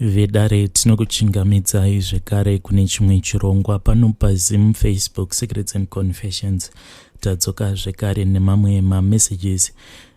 Vedare tinokuchingamidzai zvekare kune chimwe chirongwa pano paZim Facebook Secrets and Confessions. Tadzoka zvekare nemamwe mamessages.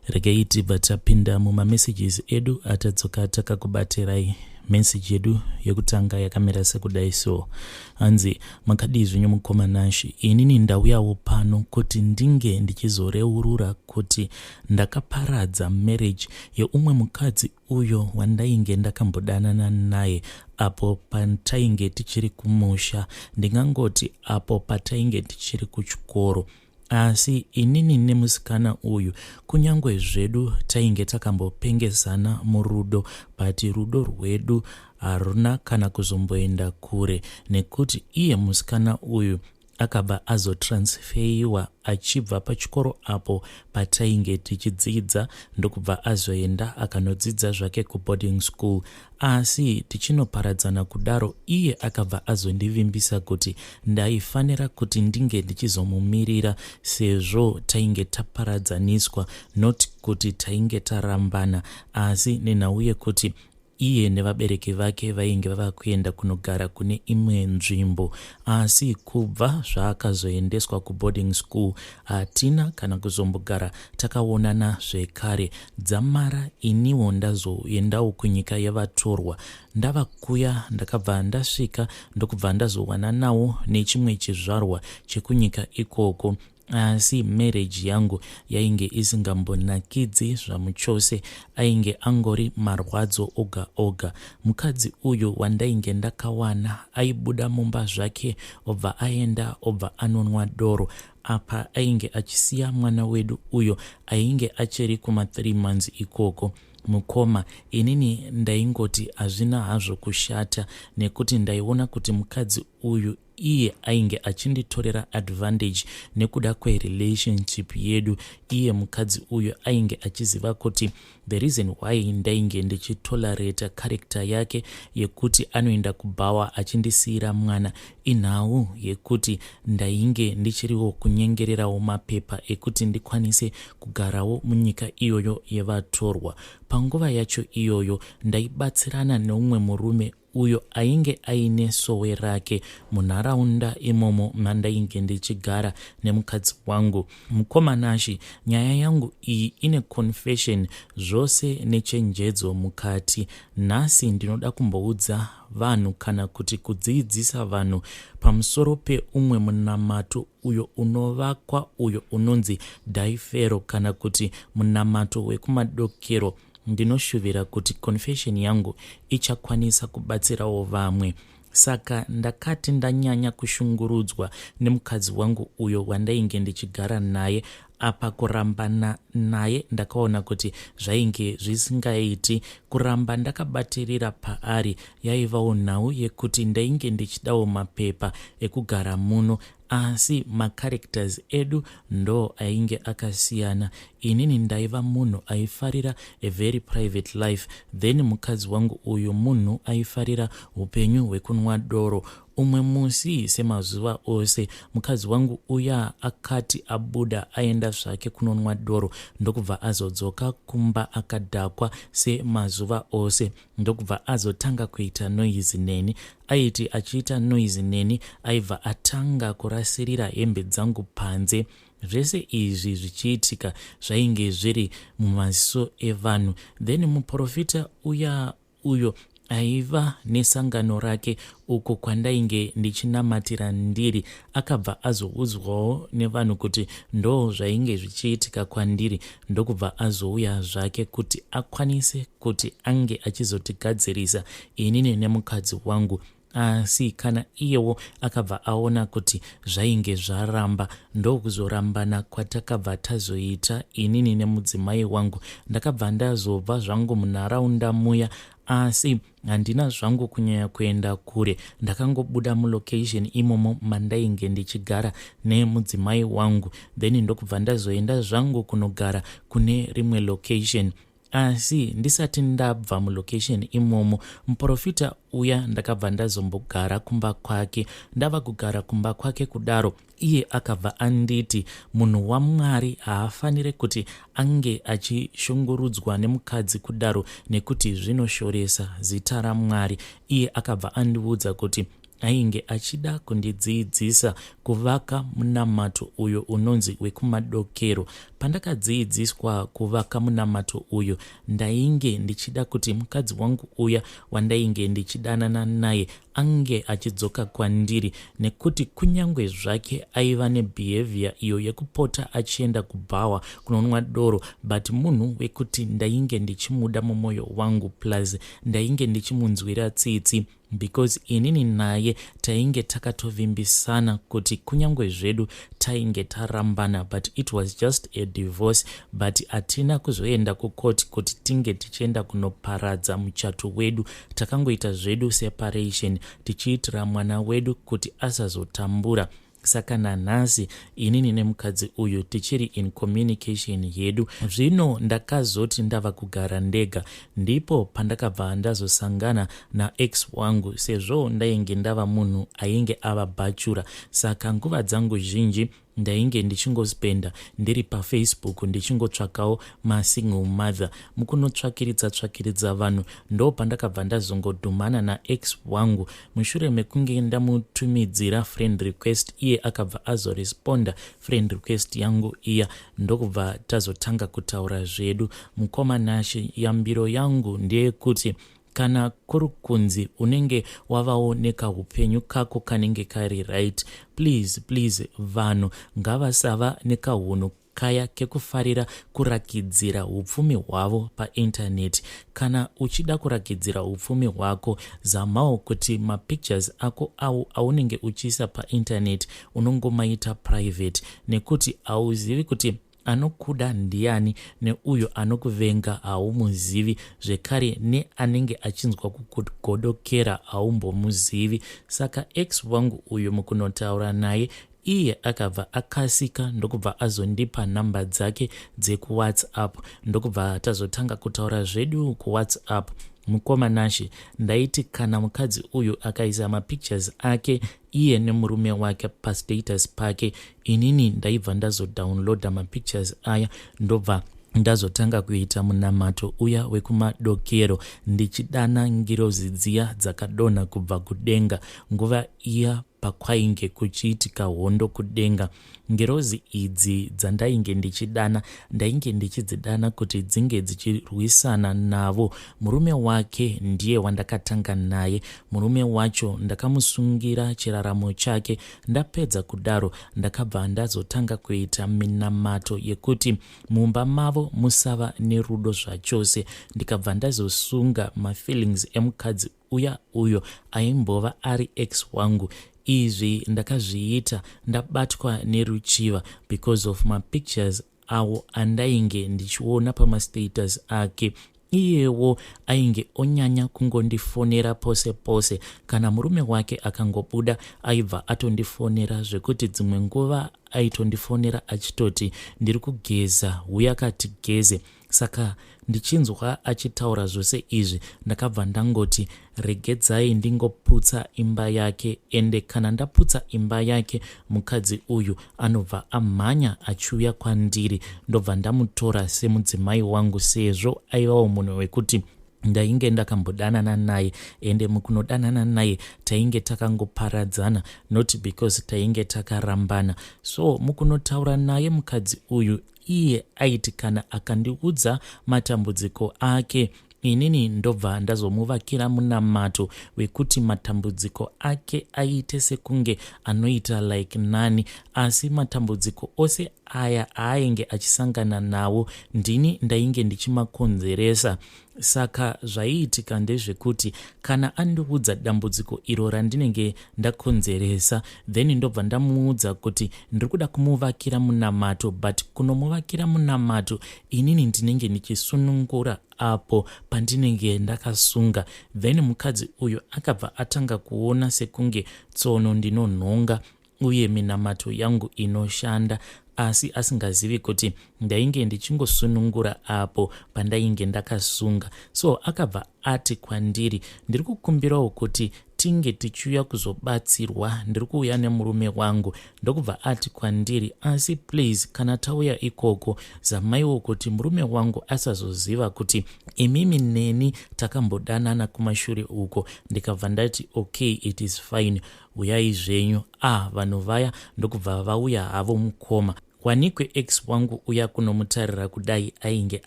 Regei tibva tapinda mumamessages edu atadzoka takakubatirai. Message yedu yekutanga yakamira sekudai so. Hanzi makadii zvenyu mukoma Nash, inini ndauyawo pano kuti ndinge ndichizoreurura kuti ndakaparadza marriage yeumwe mukadzi uyo wandainge ndakambodanana naye apo patainge tichiri kumusha, ndingangoti apo patainge tichiri kuchikoro. Asi inini nemusikana uyu kunyangwe zvedu tainge takambopengesana murudo, but rudo rwedu haruna kana kuzomboenda kure nekuti iye musikana uyu akabva azotransfeiwa achibva pachikoro apo patainge tichidzidza ndokubva azoenda akanodzidza zvake kuboarding school. Asi tichinoparadzana kudaro iye akabva azondivimbisa kuti ndaifanira kuti ndinge ndichizomumirira sezvo tainge taparadzaniswa, not kuti tainge tarambana, asi nenhau yekuti iye nevabereki vake vainge vava kuenda kunogara kune imwe nzvimbo. Asi kubva zvaakazoendeswa kuboarding school hatina kana kuzombogara takaonana zvekare. Dzamara iniwo ndazoendawo kunyika yevatorwa. Ndava kuya ndakabva ndasvika ndokubva ndazowananawo nechimwe chizvarwa chekunyika ikoko. Asi marriage yangu yainge isingambonakidzi zvamuchose, ainge angori marwadzo oga oga. Mukadzi uyu wandainge ndakawana aibuda mumba zvake obva aenda obva anonwa doro. Apa ainge achisiya mwana wedu uyo ainge achiri kuma 3 months ikoko. Mukoma, inini ndaingoti hazvina hazvo kushata nekuti ndaiona kuti mukadzi uyu iye ainge achinditorera advantage nekuda kwerelationship yedu. Iye mukadzi uyu ainge achiziva kuti the reason why ndainge ndichitolerata character yake yekuti anoenda kubhawa achindisiira mwana inhau yekuti ndainge ndichiriwo kunyengererawo mapepa ekuti ndikwanise kugarawo munyika iyoyo yevatorwa. Panguva yacho iyoyo ndaibatsirana neumwe murume uyo ainge aine sowe rake munharaunda imomo mandainge ndichigara nemukadzi wangu. Mukoma Nashy, nyaya yangu iyi ine confession zvose nechenjedzo mukati. Nhasi ndinoda kumboudza vanhu kana kuti kudziidzisa vanhu pamusoro peumwe munamato uyo unovakwa uyo unonzi Daifero kana kuti munamato wekumadokero. Ndinoshuvira kuti confession yangu ichakwanisa kubatsirawo vamwe. Saka ndakati ndanyanya kushungurudzwa nemukadzi wangu uyo wandainge ndichigara naye. Apa kurambana naye ndakaona kuti zvainge zvisingaiti. Kuramba ndakabatirira paari yaivawo nhau yekuti ndainge ndichidawo mapepa ekugara muno asi macharacters edu ndo ainge akasiyana. Inini ndaiva munhu aifarira a very private life, then mukadzi wangu uyu munhu aifarira upenyu hwekunwa doro. Umwe musi semazuva ose mukadzi wangu uya akati abuda aenda zvake kunonwa doro ndokubva azodzoka kumba akadhakwa semazuva ose ndokubva azotanga kuita noise neni. Aiti achiita noise neni aibva atanga kurasirira hembe dzangu panze. Zvese izvi zvichiitika zvainge zviri mumaziso evanhu. Then muprofita uya uyo aiva nesangano rake uko kwandainge ndichinamatira ndiri akabva azoudzwawo nevanhu kuti ndo zvainge zvichiitika kwandiri ndokubva azouya zvake kuti akwanise kuti ange achizotigadzirisa inini nemukadzi wangu. Asi kana iyewo akabva aona kuti zvainge zvaramba ndokuzorambana kwatakabva tazoita inini nemudzimai wangu. Ndakabva ndazobva zvangu munharaunda muya asi handina zvangu kunyanya kuenda kure, ndakangobuda mulocation imomo mandainge ndichigara nemudzimai wangu, then ndokubva ndazoenda zvangu kunogara kune rimwe location. Asi ndisati ndabva mulocation imomo, muprofita uya ndakabva ndazombogara kumba kwake. Ndava kugara kumba kwake kudaro, iye akabva anditi munhu waMwari haafanire kuti ange achishungurudzwa nemukadzi kudaro nekuti zvinoshoresa zita raMwari. Iye akabva andiudza kuti ainge achida kundidziidzisa kuvaka munamato uyo unonzi wekumadokero. Pandakadziidziswa kuvaka munamato uyu, ndainge ndichida kuti mukadzi wangu uya wandainge ndichidanana naye ange achidzoka kwandiri nekuti kunyange zvake aiva nebehavior iyo yekupota achienda kubhawa kunonwa doro, but munhu wekuti ndainge ndichimuda mumwoyo wangu, plus ndainge ndichimunzwira tsitsi because inini naye tainge takatovimbisana kuti kunyange zvedu tainge tarambana, but it was just a divorce, but hatina kuzoenda kukoti kuti tinge tichienda kunoparadza muchato wedu. Takangoita zvedu separation tichiitira mwana wedu kuti asazotambura. Saka nanhasi inini nemukadzi uyu tichiri in communication yedu. Zvino ndakazoti ndava kugara ndega, ndipo pandakabva ndazosangana naex wangu, sezvo ndainge ndava munhu ainge ava bachelor. Saka nguva dzangu zhinji ndainge ndichingospenda ndiri paFacebook ndichingotsvakawo masingle mother. Mukunotsvakiridza tsvakiridza vanhu, ndo pandakabva ndazongodhumana naex wangu. Mushure mekunge ndamutumidzira friend request, iye akabva azoresponda friend request yangu iya, ndokubva tazotanga kutaura zvedu. Mukoma Nashe, yambiro yangu ndeyekuti kana kuri kunzi unenge wavawo nekaupenyu kako kanenge kari right, please, please, vanhu ngavasava nekahunhu kaya kekufarira kurakidzira upfumi hwavo paintaneti. Kana uchida kurakidzira upfumi hwako, zamawo kuti mapictures ako au aunenge uchiisa paintaneti unongomaita private, nekuti hauzivi kuti anokuda ndiani neuyo anokuvenga haumuzivi zvekare, neanenge achinzwa kukugodokera haumbomuzivi. Saka ex wangu uyu, mukunotaura naye, iye akabva akasika ndokubva azondipa nhamba dzake dzekuWhatsApp, ndokubva tazotanga kutaura zvedu kuWhatsApp. Mukoma Nashe, ndaiti kana mukadzi uyu akaisa mapictures ake iye nemurume wake pastatus pake, inini ndaibva ndazodownloada mapictures aya, ndobva ndazotanga kuita munamato uya wekumadokero ndichidana ngirozi dziya dzakadonha kubva kudenga nguva iya pakwainge kuchiitika hondo kudenga. Ngirozi idzi dzandainge ndichidana, ndainge ndichidzidana kuti dzinge dzichirwisana navo. Murume wake ndiye wandakatanga naye. Murume wacho ndakamusungira chiraramo chake. Ndapedza kudaro, ndakabva ndazotanga kuita minamato yekuti mumba mavo musava nerudo zvachose, ndikabva ndazosunga mafeelings emukadzi uya uyo aimbova ari ex wangu. Izvi ndakazviita ndabatwa neruchiva because of mapictures awo andainge ndichiona pamastatus ake. Iyewo ainge onyanya kungondifonera pose pose. Kana murume wake akangobuda, aibva atondifonera, zvekuti dzimwe nguva aitondifonera achitoti, "Ndiri kugeza, uya katigeze." Saka ndichinzwa achitaura zvose izvi, ndakabva ndangoti regedzai ndingoputsa imba yake, ende kana ndaputsa imba yake, mukadzi uyu anobva amhanya achiuya kwandiri, ndobva ndamutora semudzimai wangu, sezvo aivawo munhu wekuti ndainge ndakambodanana naye, ende mukunodanana naye tainge takangoparadzana, not because tainge takarambana. So mukunotaura naye mukadzi uyu, iye aiti kana akandiudza matambudziko ake, inini ndobva ndazomuvakira munamato wekuti matambudziko ake aite sekunge anoita like nani, asi matambudziko ose aya aainge achisangana nawo ndini ndainge ndichimakonzeresa. Saka zvaiitika ndezvekuti kana andiudza dambudziko iro randinenge ndakonzeresa, then ndobva ndamuudza kuti ndiri kuda kumuvakira munamato, but kunomuvakira munamato inini ndinenge ndichisunungura apo pandinenge ndakasunga. Then mukadzi uyu akabva atanga kuona sekunge tsono ndinonhonga. uye minamato yangu inoshanda asi asingazivi kuti ndainge ndichingosunungura apo pandainge ndakasunga. So akabva ati kwandiri, ndiri kukumbirawo kuti tinge tichiuya kuzobatsirwa, ndiri kuuya nemurume wangu. Ndokubva ati kwandiri, asi please kana tauya ikoko zamaiwo kuti murume wangu asazoziva kuti imimi neni takambodanana kumashure uko. Ndikabva ndati okay, it is fine, uyai zvenyu. Ah, vanhu vaya ndokubva vauya havo mukoma. Wanikwe ex wangu uya kunomutarira kudai ainge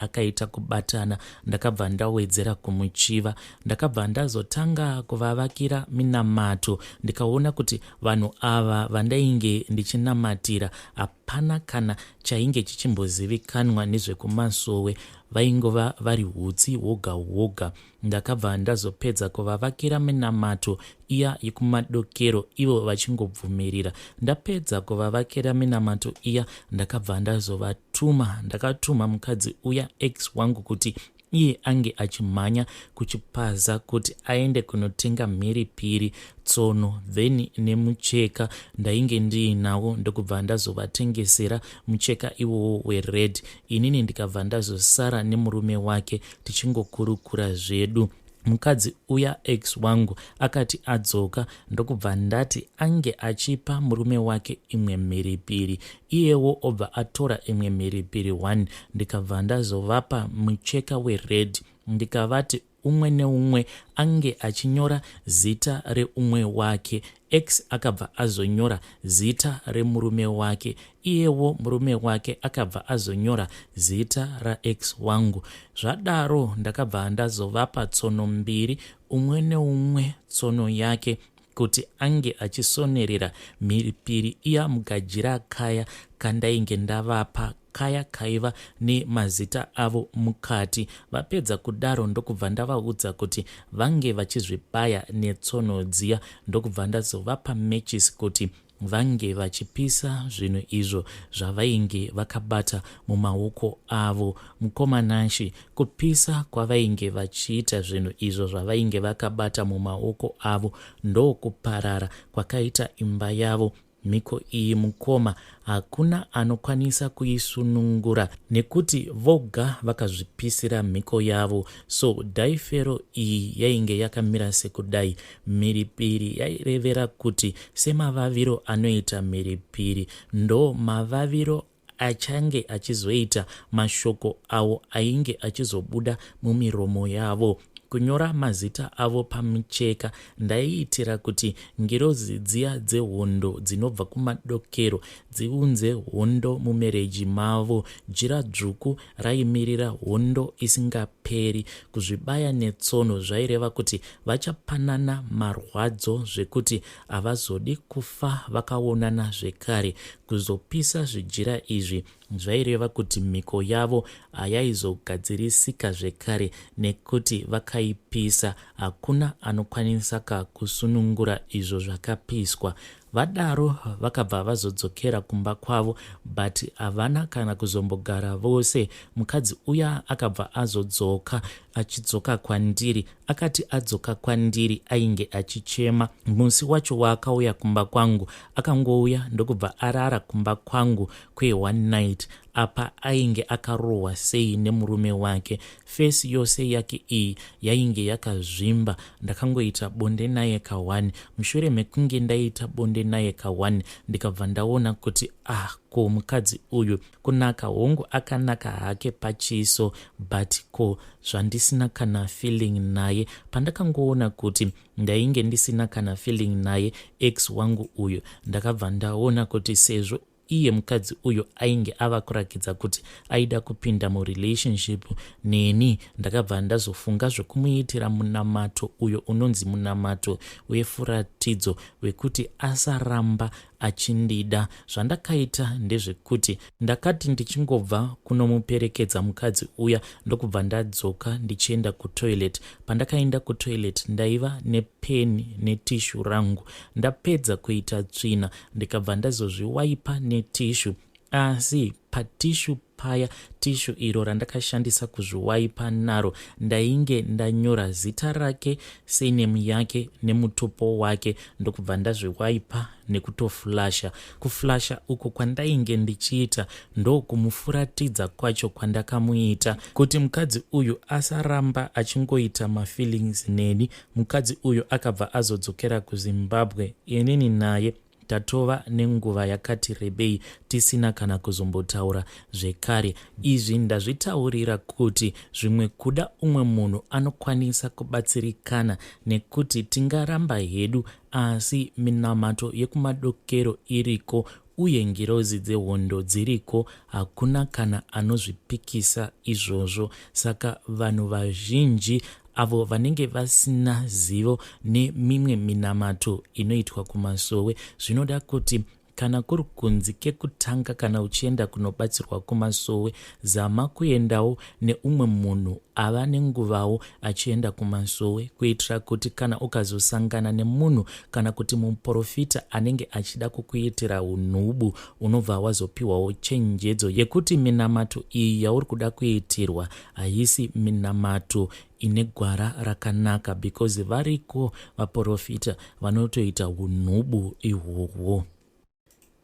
akaita kubatana, ndakabva ndawedzera kumuchiva. Ndakabva ndazotanga kuvavakira minamato, ndikaona kuti vanhu ava vandainge ndichinamatira hapana kana chainge chichimbozivikanwa nezvekumasowe, vaingova vari hutsi hwoga hwoga. Ndakabva ndazopedza kuvavakira minamato iya yekumadokero ivo vachingobvumirira. Ndapedza kuvavakira minamato iya ndakabva ndazovatuma. Ndakatuma mukadzi uya ex wangu kuti iye ange achimhanya kuchipaza kuti aende kunotenga mhiripiri, tsono then nemucheka ndainge ndiinawo, ndokubva ndazovatengesera mucheka iwowo wered. Inini ndikabva ndazosara nemurume wake tichingokurukura zvedu. Mukadzi uya ex wangu akati adzoka ndokubva ndati ange achipa murume wake imwe mhiripiri, iyewo obva atora imwe mhiripiri 1. Ndikabva ndazovapa mucheka wered, ndikavati umwe neumwe ange achinyora zita reumwe wake. Ex akabva azonyora zita remurume wake, iyewo murume wake akabva azonyora zita raex wangu. Zvadaro ndakabva ndazovapa tsono mbiri, umwe neumwe tsono yake, kuti ange achisonerera mhiripiri iya mugajira kaya kandainge ndavapa, kaya kaiva nemazita avo mukati. Vapedza kudaro ndokubva ndavaudza kuti vange vachizvibaya netsono dziya, ndokubva ndazovapa matches kuti vange vachipisa zvinhu izvo zvavainge vakabata mumaoko avo. Mukoma Nashy, kupisa kwavainge vachiita zvinhu izvo zvavainge vakabata mumaoko avo ndokuparara kwakaita imba yavo. Mhiko iyi mukoma hakuna anokwanisa kuisunungura nekuti voga vakazvipisira mhiko yavo. So dhaifero iyi yainge yakamira sekudai. Mhiripiri yairevera kuti semavaviro anoita mhiripiri ndo mavaviro achange achizoita mashoko awo ainge achizobuda mumiromo yavo. Kunyora mazita avo pamucheka ndaiitira kuti ngirozi dziya dzehondo dzinobva kumadokero dziunze hondo mumereji mavo. Jira dzvuku raimirira hondo isingaperi. Kuzvibaya netsono zvaireva kuti vachapanana marwadzo zvekuti havazodi kufa vakaonana zvekare. Kuzopisa zvijira izvi zvaireva kuti mhiko yavo hayaizogadzirisika zvekare nekuti vakaipisa. Hakuna anokwanisaka kusunungura izvo zvakapiswa. Vadaro vakabva vazodzokera kumba kwavo but havana kana kuzombogara vose. Mukadzi uya akabva azodzoka achidzoka kwandiri. Akati adzoka kwandiri ainge achichema. Musi wacho waakauya kumba kwangu akangouya ndokubva arara kumba kwangu kwe one night. Apa ainge akarohwa sei nemurume wake. Face yose yake iyi yainge yakazvimba. Ndakangoita bonde naye ka one. Mushure mekunge ndaita bonde naye ka one ndikabva ndaona kuti ah ko mukadzi uyu kunaka hongu akanaka hake pachiso but ko zvandisina kana feeling naye. Pandakangoona kuti ndainge ndisina kana feeling naye ex wangu uyu ndakabva ndaona kuti sezvo iye mukadzi uyu ainge ava kurakidza kuti aida kupinda murelationship neni, ndakabva ndazofunga zvekumuitira munamato uyo unonzi munamato wefuratidzo wekuti asaramba achindida. Zvandakaita ndezvekuti ndakati ndichingobva kunomuperekedza mukadzi uya ndokubva ndadzoka ndichienda kutoilet. Pandakaenda kutoilet ndaiva nepeni netishu rangu. Ndapedza kuita tsvina ndikabva ndazozviwaipa netishu. Asi patishu paya, tishu iro randakashandisa kuzviwaipa naro, ndainge ndanyora zita rake, surname yake nemutupo wake, ndokubva ndazviwaipa nekutoflasha. Kuflasha uku kwandainge ndichiita ndokumufuratidza kwacho kwandakamuita kuti mukadzi uyu asaramba achingoita mafeelings neni. Mukadzi uyu akabva azodzokera kuZimbabwe, inini naye tatova nenguva yakati rebei tisina kana kuzombotaura zvekare. Izvi ndazvitaurira kuti zvimwe kuda umwe munhu anokwanisa kubatsirikana nekuti tingaramba hedu asi minamato yekumadokero iriko uye ngirozi dzehondo dziriko, hakuna kana anozvipikisa izvozvo. Saka vanhu vazhinji avo vanenge vasina zivo nemimwe minamato inoitwa kumasowe, zvinoda kuti kana kuri kunzi kekutanga kana uchienda kunobatsirwa kumasowe, zama kuendawo neumwe munhu ava nenguvawo achienda kumasowe, kuitira kuti kana ukazosangana nemunhu kana kuti muprofita anenge achida kukuitira unhubu, unobva wazopiwawo chenjedzo yekuti minamato iyi yauri kuda kuitirwa haisi minamato ine gwara rakanaka, because variko vaprofita vanotoita unhubu ihwohwo.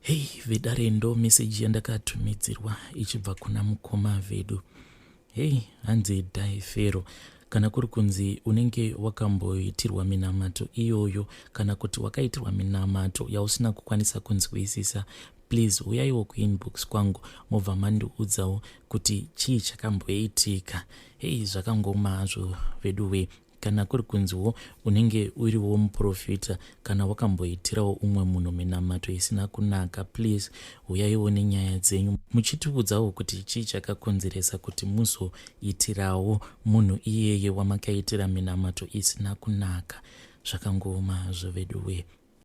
Hei vedare, ndo meseji yandakatumidzirwa ichibva kuna mukoma vedu. Hei, hanzi dhaifero, kana kuri kunzi unenge wakamboitirwa minamato iyoyo kana kuti wakaitirwa minamato yausina kukwanisa kunzwisisa, please uyaiwo kuinbox kwangu mobva mandiudzawo kuti chii chakamboitika. Hei, zvakangoma hazvo vedu wee. Kana kuri kunziwo unenge uriwo muprofita kana wakamboitirawo umwe munhu minamato isina kunaka, please uyaiwo nenyaya dzenyu muchitiudzawo kuti chii chakakonzeresa kuti muzoitirawo munhu iyeye wamakaitira minamato isina kunaka. Zvakangoma hazvo vedu wee.